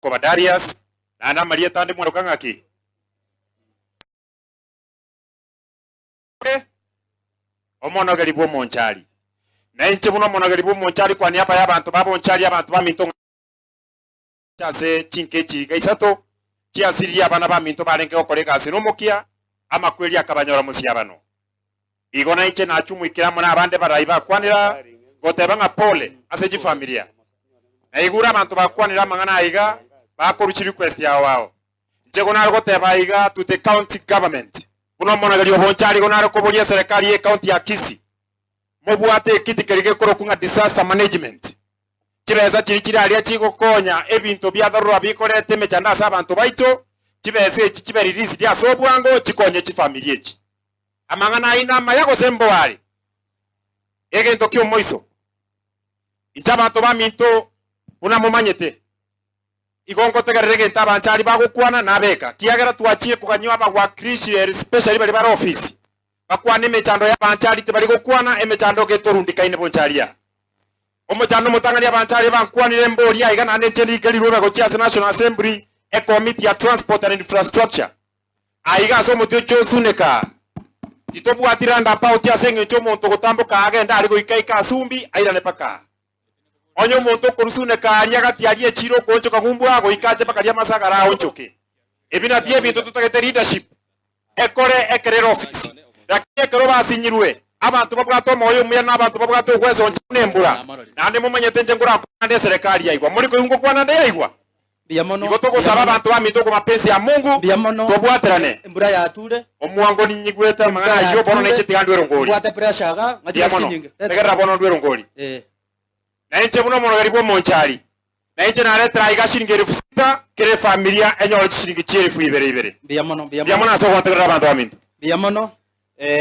Koba Darius, naende amarieta ande mwaroka ng'aki? Omonogeri bw'omonchari. Na inche buna omonogeri bw'omonchari kwa niaba y'abanto ba bonchari abanto baminto ng'a ase chinka echi iga isato chiasiririe abana baminto barenge gokora egasi nomokia, amakweri akabanyora mosiabano. Igo nainche nachumuikire amo nabande barai bakwanera, goteba ng'a pole ase chifamilia. Naigure abanto bakwanire amang'ana aiga, bakorwa chirequest ao ao. Inche igo nare goteba aiga to the county government, buna omonogeri obonchari igo nare koboria eserekari ye county ya Kisii, mobwate ekiti keria gekorokwa ng'a disaster management. Chibesa chiria chire aria chigokonya ebinto bia dharura bikoreta emechando ase abanto baito, chibesa echi chibe released ase obwango chikonye chifamilia echi. Amang'ana aino amaya gose mboare? Egento ki'omoiso. Inche abanto baminto, buna momanyete, igo ngotegerera egento abanchari bagokwana, nabeka, kiagera twachie koganywa abawakilishi especially baria bare ofisi, bakwane emechando y'abanchari tibari gokwana emechando getorundikaine bonchari aa. Omochando omotang'ani abanchari bankwanire mboria aiga naende inche ndike rirube gochia ase National Assembly, ecommittee ya Transport and Infrastructure. Aiga ase omotwe oche osuneka aa. Titobwati roundabout ase eng'encho omonto ogotamboka aa agende are goika ika asumbi airane paka aa. Onye omonto okorusuneka aria gati aria echiro okoonchoka ng'umbu aa goika ache paka riamasagara aonchoke. Ebi nabio ebinto totagete leadership ekore ekero ere ofisi. Lakini ekero basinyirwe, abanto babwate omoyo omuya na abanto babwate ogwesoncha buna embura. Naende momanyete inche nkorakwana nde eserekari yaigwa. Mori koigwa ngokwana nde yaigwa? Mbuya mono. Igo togosaba Mbuya mono. abanto baminto okobapa ya Mungu, Mbuya mono. tobwaterane. Embura yature. Omwango ninyigwete Embura amang'ana ayio, bono yature. nainche tiga ndwe erongori. Mbwate pressure iga, ng'a Mbuya chibesa mono. chinyinge. Leta. Tegerera bono ndwe erongori. Eh. Na inche buna omonogeri bw'omonchari, na inche naretire aiga shilingi elifu sita, kera efamilia enyore chishilingi chi'elifu ibere ibere. Mbuya mono, mbuya Mbuya mono. mono ase ogotegerera abanto baminto. Mbuya mono. Eh.